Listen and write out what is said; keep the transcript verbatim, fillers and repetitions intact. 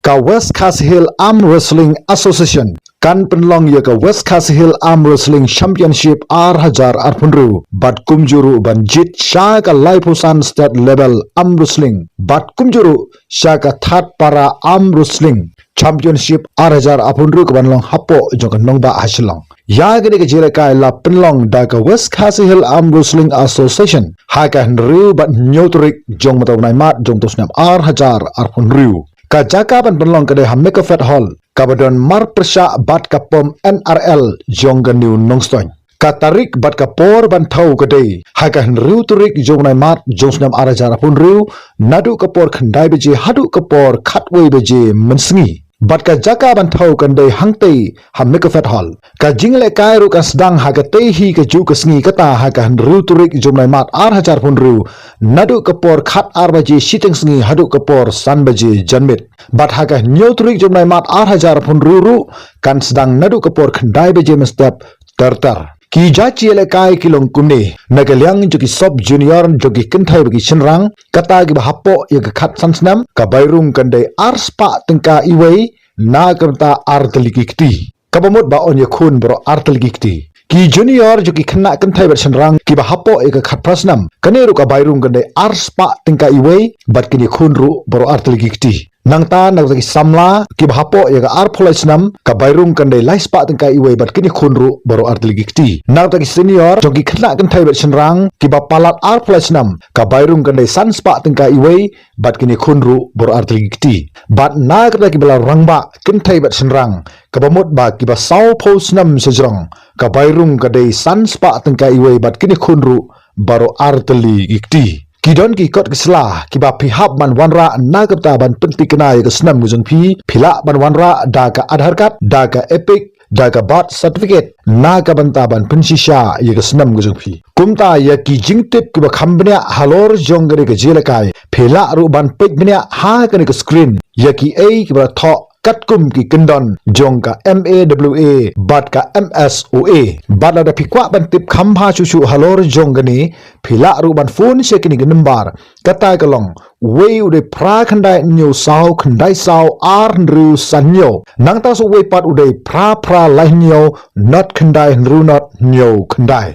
Ka West Khasi Hills Arm Wrestling Association kan pynlong ïa ka West Khasi Hills Arm Wrestling Championship ar hajar arphew hynriew bad kumjuh ruh ban jied sha ka laiphew san state level arm wrestling bad kumjuh ruh sha ka Thadpara Arm Wrestling Championship ar hajar arphew hynriew ka ban long hapoh jong ka nongbah ha Shillong. Ïa kane ka jingïalehkai la pynlong da ka West Khasi Hills Arm Wrestling Association ha ka hynriew bad hynñiew tarik jong mynta u bnai Mart jong u snem ar hajar arphew hynriew. Ka jaka ban pynlong ka dei ha Mekafet Hall kaba don marpyrshah bad ka pom N R L jong ka New Nongstoiñ. Ka tarik bad ka por ban thew ka dei ha ka hynriew tarik jong u bnai Mart jong u snem ar hajar arphew hynriew, naduh ka por khyndai baje haduh ka por khatwei baje mynsngi. Bad ka jaka ban thew kan dei hangtei ha Mekafet Hall. Ka jingïalehkai ruh kan sdang ha katei hi kajuh ka sngi, kata ha ka hynriew tarik jong u bnai Mart ar hajar arphew hynriew, naduh ka por khat ar baje shiteng sngi haduh ka por san baje janmiet. Bad ha ka hynñiew tarik jong u bnai Mart ar hajar arphew hynriew ruh kan sdang naduh ka por khyndai baje mynstep ter ter. Ki jaka jingïalehkai ki long kumne: na ka liang jong ki sub junior jong ki kynthei bad ki shynrang, kata kiba hapoh ïa ka khatsan snem, ka bai rung kan dei ar spah tyngka iwei na ka bynta ar tylli ki kti. Kaba mut ba yn ïakhun baroh ar tylli ki kti. Ki junior jong ki khynnah kynthei bad shynrang kiba hapoh ïa ka khatphra snem, kane ruh ka bai rung kan dei ar spah tyngka iwei bad kin ïakhun ruh baroh ar tylli ki kti. Nangta na ka bynta ki samla kiba hapoh ïa ka arphew lai snem, ka bai rung kan dei lai spah tyngka iwei bad kin ïakhun ruh baroh ar tylli ki kti. Na ka bynta ki senior jong ki khynnah kynthei bad shynrang kiba palat arphew lai snem, ka bai rung kan dei san spah tyngka iwei bad kin ïakhun ruh baroh ar tylli ki kti. Bad na ka bynta kiba la rangbah kynthei bad shynrang, kaba mut ba kiba sawphew snem shajrong, ka bai rung ka dei san spah tyngka iwei bad kin ïakhun ruh baroh ar tylli ki kti. Ki don ki kot ki sla kiba phi hap ban wanrah na ka bynta ban pynthikna ïa ka snem ka jong phi, phi lah ban wanrah da ka Aadhaar card, da ka EPIC, da ka birth certificate na ka bynta ban pynshisha ïa ka snem ka jong phi. Kumta ïa ki jingtip kiba kham bniah halor jong kane ka jingïalehkai, phi lah ruh ban peit bniah ha kane ka screen ïa kiei kiba la thoh katkum ki kyndon jong ka M A W A bad ka M S O A. Bad lada phi kwah ban tip kham bha shuh shuh halor jong kane, phi lah ruh ban phone sha kine ki number, kata ka long: wei u dei phra khyndai hynñiew saw khyndai saw ar hynriew san hynñiew. Nangta sa uwei pat u dei phra phra lai hynñiew nod khyndai hynriew nod hynñiew khyndai.